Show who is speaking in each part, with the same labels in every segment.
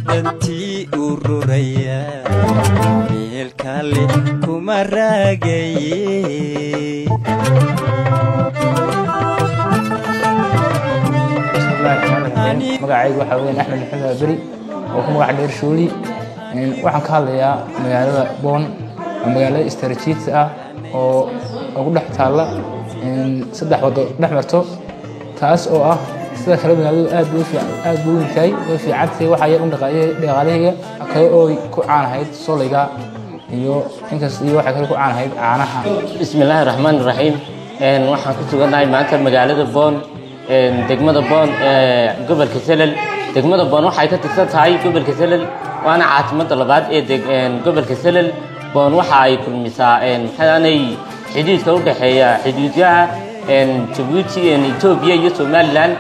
Speaker 1: Dhantii ururaya meel kale kuma raagaye.
Speaker 2: Bismillahi raxmaani raxiim. Magacaygu waxaa weyn Axmed Maxamed Aberi oo ku magac dheer Shooli. Waxaan ka hadlayaa magaalada Boon, waa magaalada istaraatiiji ah oo ugu dhex taalla saddex waddo dhex marto, taas oo ah sida kale magaaladu aad bay u fiican, aad bay u weyn tahay, way fiican tahay. Waxaa yar un dhaqaalahayga kale oo ku caan ahayd solayga iyo inkasta iyo waxay kale ku caan ahayd caanaha.
Speaker 3: Bismillaahi raxmaani raxiim. Waxaan ku sugannahay maanta magaalada Boon, degmada Boon ee gobolka Selel. Degmada Boon waxay ka tirsan tahay gobolka Selel, waana caasimadda labaad ee gobolka Selel. Boon waxa ay kulmisaa maxaanay xuduudka u dhexeeya xuduudyaha Jabuuti, Etoobiya iyo Somaliland.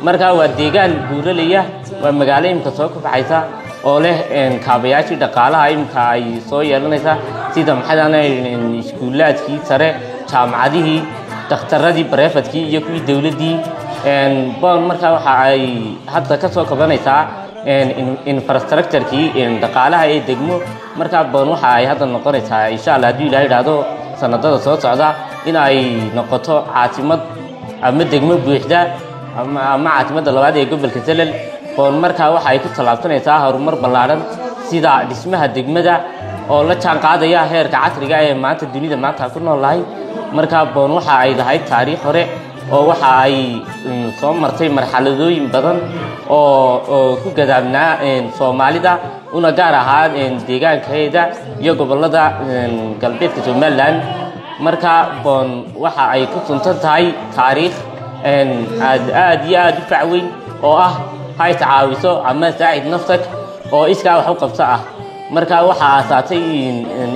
Speaker 3: Markaa waa deegaan buuralaya, waa magaalo imika soo kobcaysa oo leh kaabayaashii dhaqaalaha imika ay soo yeelanaysa, sida maxaanay iskuulaadkii sare, jaamacadihii, dhakhtaradii bareefadkii iyo kuwii dowladdii. Boon markaa waxa ay hadda ka soo kabanaysaa infrastructure-kii dhaqaalaha ee degmo. Markaa Boon waxa ay hadda noqonaysaa, insha Allah haddii Ilahay idhaahdo, sanadada soo socda in ay noqoto caasimad ama degmo buuxda ama caasimadda labaad ee gobolka Selel. Boon markaa waxa ay ku tallaabsanaysaa horumar ballaadhan, sida dhismaha degmada oo la jaan qaadaya heerka casriga ee maanta dunida maanta ku noolahay. Markaa Boon waxa ay lahayd taariikh hore oo waxa ay soo martay marxaladooyin badan oo ku gadaamnaa Soomaalida, una gaar ahaa deegaankeeda iyo gobollada galbeedka Somaliland. Marka Boon waxa ay ku suntan tahay taariikh aad aad iyo aad u fac weyn oo ah hays caawiso ama saacid naftak oo iskaa wax u qabso ah. Marka waxaa aasaasay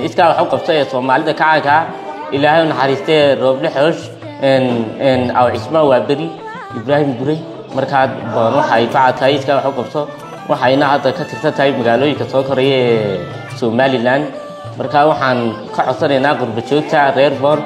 Speaker 3: iskaa wax u qabso ee Soomaalida kacaanka ah, Ilaahay u naxariistee, Rooble Xoosh Aw Cismaan Waaberi Ibraahim Guray. Markaa Boon waxa ay ku cad tahay iskaa wax u qabso, waxayna hadda ka tirsan tahay magaalooyinka soo koraya ee Somaliland. Marka waxaan ka codsanaynaa qurba joogta reer Boon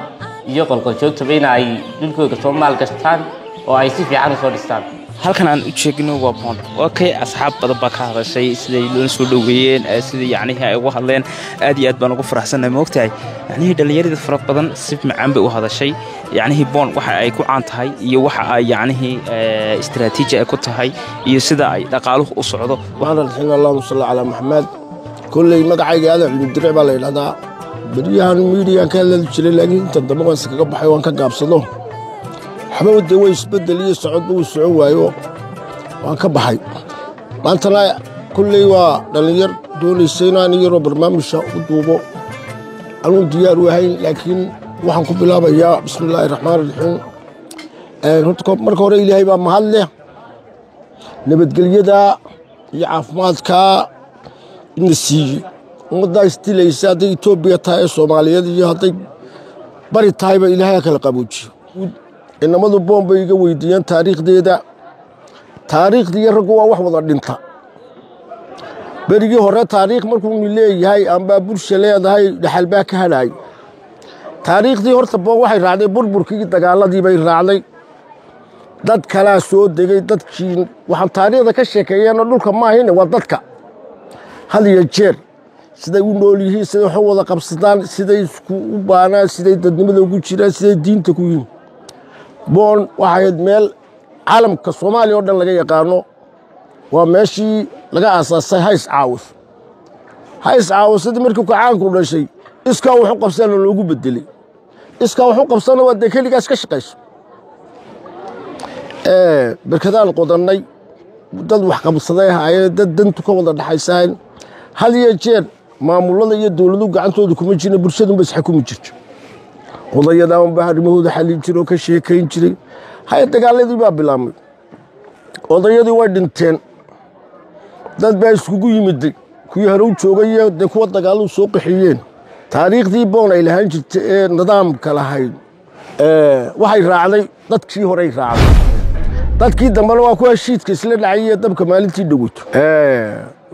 Speaker 3: iyo qolqol joogtaba in ay dhulkooga soo maalgashtaan oo ay si fiican usoo dhistaan.
Speaker 4: Halkan aan u jeegno waa Boon. Okay, asxaab badan baa ka hadashay siday loo soo dhoweeyeen, sidai yacnihii ay uga hadleen. Aad iyo aad baan ugu faraxsannahay, moogtahay yacnihii dhallinyarada fara badan si macaan bay u hadashay, yacnihii Boon waxa ay ku caan tahay iyo waxa ay yacnihii istaraatiiji ay ku tahay iyo sida ay dhaqaaluhu u socdo.
Speaker 5: Waxaan raxiim, allahuma salli calaa Maxamed. Kolley magacayga Aadan Cilmi baa la yidhahdaa. Beryahan miidiyan ka hadli jiray, laakiin inta dambe waan iskaga baxay, waan ka gaabsado. Waxba dee way isbeddel iyo socodba wuu socon waayo, waan ka baxay. Maantana kolley waa dhallinyar doonaysa inaan yaroo barnaamijka u duubo, anuun diyaar u ahayn, laakiin waxaan ku bilaabayaa bismi illaahi raxmaan raxiim. Horta marka hore Ilaahay baa mahad leh nabadgelyada iyo caafimaadka ina siiyey. Ummaddaa isdilaysa, hadday Etoobiya tahay ee Soomaaliyeed iyo hadday bari tahayba, Ilaahay ha kala qaboojiyo. Inamadu Boon bay iga weydiiyeen taariikhdeeda. Taariikhdiiyo raggu waa wax wada dhinta. Berigii hore taariikh markuunu leeyahay ambaa bulsha leedahay, dhaxal baa ka hadhaay. Taariikhdii horta Boon waxay raacday burburkii, dagaaladii bay raacday, dad kalaa soo degay. Dadkii waxaan taariikhda ka sheekeeyeenoo dhulka maahine, waa dadka had iyo jeer siday u nool yihiin, siday wax u wada qabsadaan, siday isku u baanaan, siday dadnimada ugu jiraan, siday diinta ku yihiin. Boon waxay ahayd meel caalamka Soomaaliya oo dhan laga yaqaano. Waa meeshii laga aasaasay hays caawis. Hays caawisadii markii kacaanku dhashay, iskaa wax u qabsana loogu bedelay. Iskaa wax u qabsana waa dee keligaas ka shaqayso. Berkadaan qodannay, dad wax qabsaday ahaayeen, dad dantu ka wada dhaxaysahayn. Had iyo jeer maamulada iyo dowladuhu gacantooda kuma jirna, bulshadunba isxakumi jirto. Odayadan baa arrimahooda xallin jiray oo ka sheekayn jiray. Hay dagaaladii baa bilaabmay, odayadii way dhinteen, dad baa iskugu yimiday, kuwii harow joogay iyo dee kuwa dagaaladu soo qaxiyeen. Taariikhdii Boon ay lahaan jirtay ee nidaamka lahayd waxay raacday dadkii horey raacday, dadkii dambena waa ku heshiidka isla dhacay iyo dabka maalintii dhoweyto.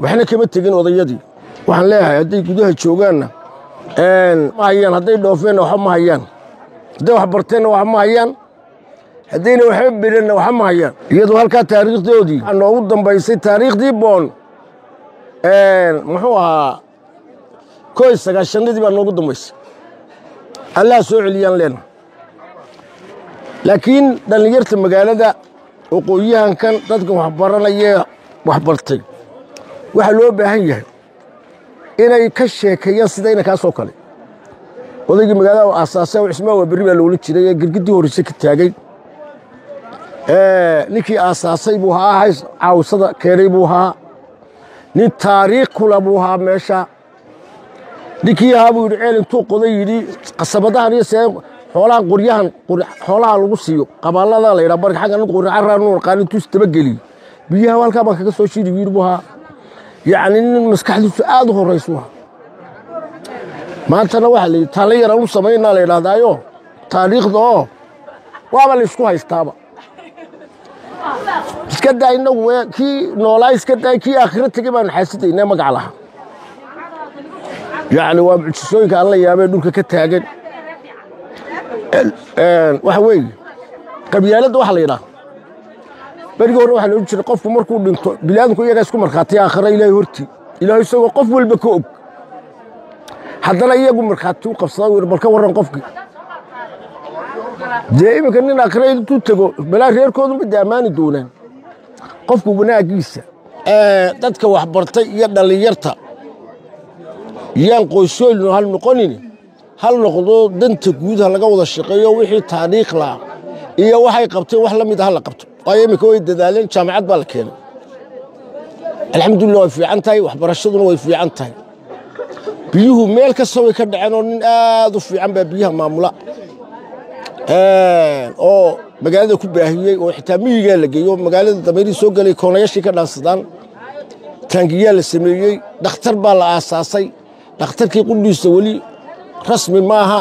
Speaker 5: Waxna kama tegin odayadii. Waxaan leeyahay hadday gudaha joogaanna ma hayaan, hadday dhoofeenna waxba ma hayaan, hadday wax barteenna wax ma hayaan, haddayna waxba berenna waxba ma hayaan. Iyadoo halkaa taariikhdoodii waxaa noogu dambaysay taariikhdii Boon. Muxuu ahaa, 91-adii baa noogu dambaysay. Allah soo celiyaan leena. Laakiin dhallinyarta magaalada, aqoonyahankan, dadka waxbaranayee waxbartay, waxaa loo baahan yahay inay ka sheekeeyaan sida inankaasoo kale. Odaygii magaalada aasaasay, Cismaan waa berri baa loola jiray, ee Girgidii horreyse ka taagay, ninkii aasaasay buu ahaa, hays caawisada keenay buu ahaa, nin taariikh kula buu ahaa meesha. Ninkii ahaa buu yidhi ceel intuu qoday, yidhi qasabadahan iyo see xoolahan qoryahan xoolaha lagu siiyo, qabaallada la yidhaha barka xagga nin qori carraa nu naqaan, intuu isdabageliyey biyaha halkaa baan kaga soo shiidi yidhi buu ahaa. Yacni nin maskaxdiisu aad u horraysu ahaa. Maantana waxaa la yidhi taale yaraan u samaynaa la yidhahdaayo, taariikhda oo waaba la isku haystaaba. Iska daa inagu kii noolaa, iska daa kii aakhiro tegey baanu xaasidaynaa magac lahaa. Yacni waa mucjisooyinka aan la yaabee dhulka ka taagan. Waxa weeye qabyaaladda waxa la yidhaha, berigii hore waxaa la odhan jiray qofku markuu dhinto biniaadamku iyagaa isku markhaatiya aakhira Ilaahay hortii. Ilaahay isagoo qof walba ka og, haddana iyagu markhaati u qabsada. Wir bal ka warran qofkii dee iminka nin aakhira intuu tego balaa reerkoodu ma ammaani doonaan qofku wanaagiisa. Dadka waxbartay iyo dhallinyarta yaan qoysooynu hal noqonin, hal noqdo danta guud ha laga wada shaqeeyo. Wixii taariikh laha iyo waxay qabteen wax la mid ah ha la qabto, waayo iminka way dadaaleen. Jaamacad baa la keenay, alxamdulillah, way fiican tahay. Waxbarashaduna way fiican tahay. Biyuhu meel kasta way ka dhaceen, oo nin aad u fiican baa biyaha maamula oo magaalada ku baahiyey, oo xitaa miyigaa la geeyo. Magaalada dameerihii soo gelay koonayaashii ka dhaansadaan. Taangiyaa la sameeyey. Dhakhtar baa la aasaasay. Dhakhtarkii qudhiisa weli rasmi maaha.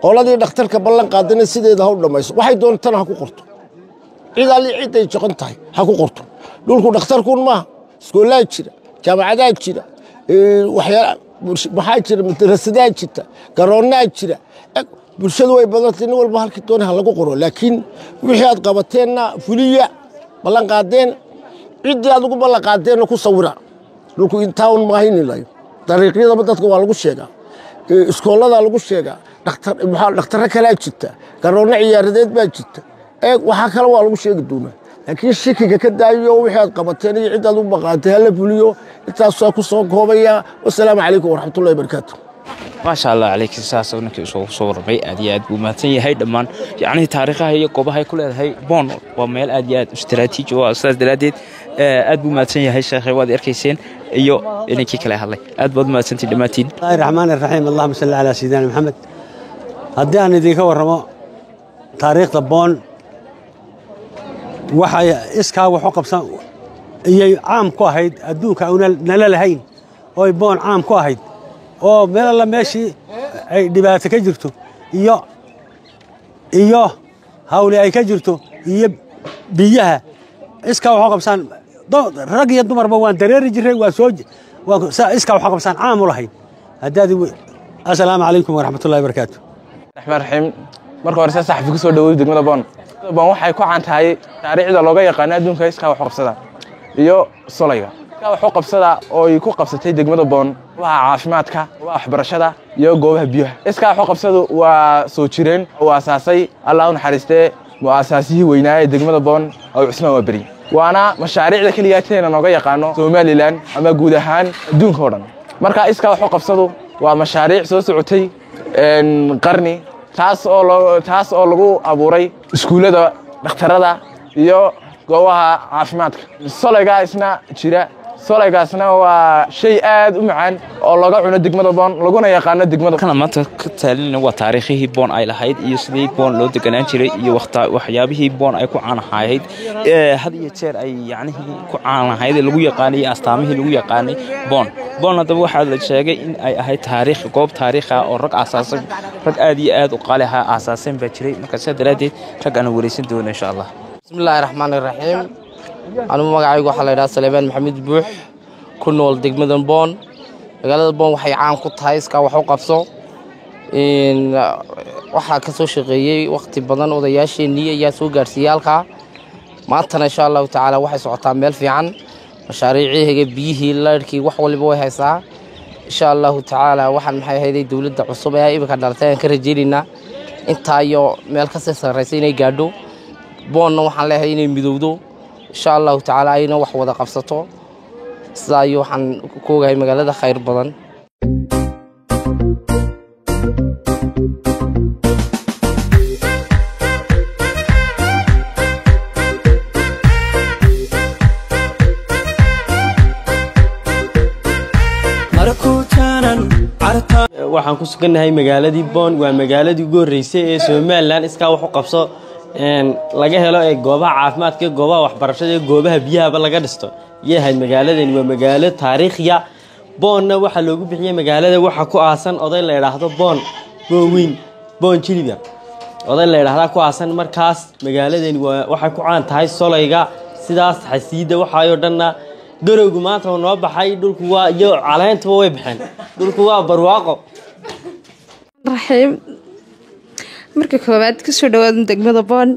Speaker 5: Qoladii dhakhtarka ballan qaadana sideeda ha u dhammayso, waxay doontana ha ku qorto, cid alli ciday joqon tahay ha ku qorto. Dhulku dhakhtarkuun maaha, iskoolaa jira, jaamacadaa jira, waxyaala maxaa jira, madrasadaa jirta, garoonnaa jira. Bulshadu way badantay, nin walba halkii doona ha lagu qoro. Laakiin wixii aad qabateenna fuliya, ballan qaadeen, ciddii aad ugu ballan qaadeenna ku sawira. Dhulku intaa un maahaynilayo, dariiqyadaba dadka waa lagu sheegaa, iskooladaa lagu sheegaa, dhakhtarro kalaa jirta, garoonno ciyaaradeed baa jirta, waxaa kale waa lagu sheegi doonaa. Laakiin shikiga ka daayo, wixii aad qabateen iyo cidd aad ugu baqaatay hala fuliyo. Intaasaa ku soo koobaya. Wasalaamu calaykum waraxmatullahi wabarakaatu.
Speaker 4: Maasha Allah calayk, saas ninkii isugu soo warramay, aad iyo aad buu mahadsan yahay. Dhammaan yacnii taariikhaha iyo goobaha ay ku leedahay Boon waa meel aad iyo aad istaraatiiji u ah, sidaas daraaddeed aad buu mahadsan yahay sheekhay. Waad arkayseen iyo ninkii kale hadlay. Aad baad mahadsantihin dhammaantiin.
Speaker 6: Bismillahi raxmaani raxiim, allahuma salli calaa sayidina Maxamed. Haddii aan idinka warramo taariikhda Boon, waxay iskaa wax u qabsan iyay caam ku ahayd adduunka una nala lahayn, ooy Boon caam ku ahayd, oo meel alla meeshii ay dhibaato ka jirto iyo hawli ay ka jirto iyo biyaha, iskaa wax u qabsaan rag iyo dumarba waan dareeri jiray. Waa soo iskaa wax u qabsaan caam u lahayd. Haddaad assalaamu calaykum waraxmatullahi wabarakaatu.
Speaker 7: Raxmaan raxiim. Marka hore saxafi, kusoo dhawoy degmada Boon. Boon waxay ku caan tahay taariikhda looga yaqaano adduunka iskaa wax u qabsada iyo solayga. Iskaa wax u qabsada oo ay ku qabsatay degmada Boon goobaha caafimaadka, goobaha waxbarashada iyo goobaha biyaha. Iskaa wax u qabsadu waa soo jireen uu aasaasay, Allah u naxariistee, mu'aasaasihii weynaa ee degmada Boon oo Cusmaan Waaberi, waana mashaariicda keliya nooga yaqaano Somaliland ama guud ahaan adduunka oo dhan. Marka iskaa wax u qabsadu waa mashaariic soo socotay qarni, taas oo lagu abuuray iskuullada, dhakhtarada iyo goobaha caafimaadka. Solaygaa isna jira, solaygaasna waa shay aad u macaan oo laga cuno degmada Boon, laguna yaqaano degmada.
Speaker 4: Kana maanta ka taalinayna waa taariikhihii Boon ay lahayd iyo sidii Boon loo deganaan jiray iyo waxyaabihii Boon ay ku caan ahayd, had iyo jeer ay yacnihii ku caan ahayd ee lagu yaqaanay, astaamihii lagu yaqaanay Boon. Boon haddaba waxaa la sheegay in ay ahayd taariikh, goob taariikh ah oo rag aasaasay, rag aad iyo aad u qaali ahaa aasaaseen baa jiray. Marka sidaa daraaddeed rag aan wareysan doono insha Allah.
Speaker 8: Bismillahi raxmaani raxiim. Anigu magacaygu waxaa la yidhaha Saleebaan Maxamuud Buux, ku nool degmada Boon. Magaalada Boon waxay caan ku tahay iskaa wax u qabso. Waxaa ka soo shaqeeyey wakhti badan odayaasheenii ayaa soo gaarsiiyey halkaa. Maantana insha Allahu tacaala waxay socotaa meel fiican. Mashaariicihiga, biyihii, laydhkii, wax waliba way haysaa, insha Allahu tacaala. Waxaan, maxay ahayday, dowladda cusub ee iminka dhalatay aan ka rajaynaynaa intaa iyo meel kasii sarraysa inay gaadho. Boonna waxaan leeyahay inay midowdo, insha Allahu tacaala, ayna wax wada qabsato. Sidaa iyo waxaan ku ogahay magaalada khayr badan.
Speaker 9: Waxaan ku sugannahay magaaladii Boon. Waa magaaladii ugu horreysay ee Somaliland iskaa wax u qabso laga helo, ee goobaha caafimaadka, goobaha waxbarashada iyo goobaha biyahaba laga dhisto yay ahayd. Magaaladani waa magaalo taariikhiya. Boonna waxaa loogu bixiyey magaalada waxa ku aasan oday la idhaahdo Boon, Boon weyn, Boon Jiliba oday la idhaahdaa ku aasan. Markaas magaaladani waa waxay ku caan tahay solayga, sidaas xasiida waxaayoo dhanna. Garowgu maanta uu noo baxay, dhulku waa iyo caleentuba way baxeen, dhulku waa barwaaqo.
Speaker 10: Raxiim, marka koowaad kasoo dhawaada degmada Boon.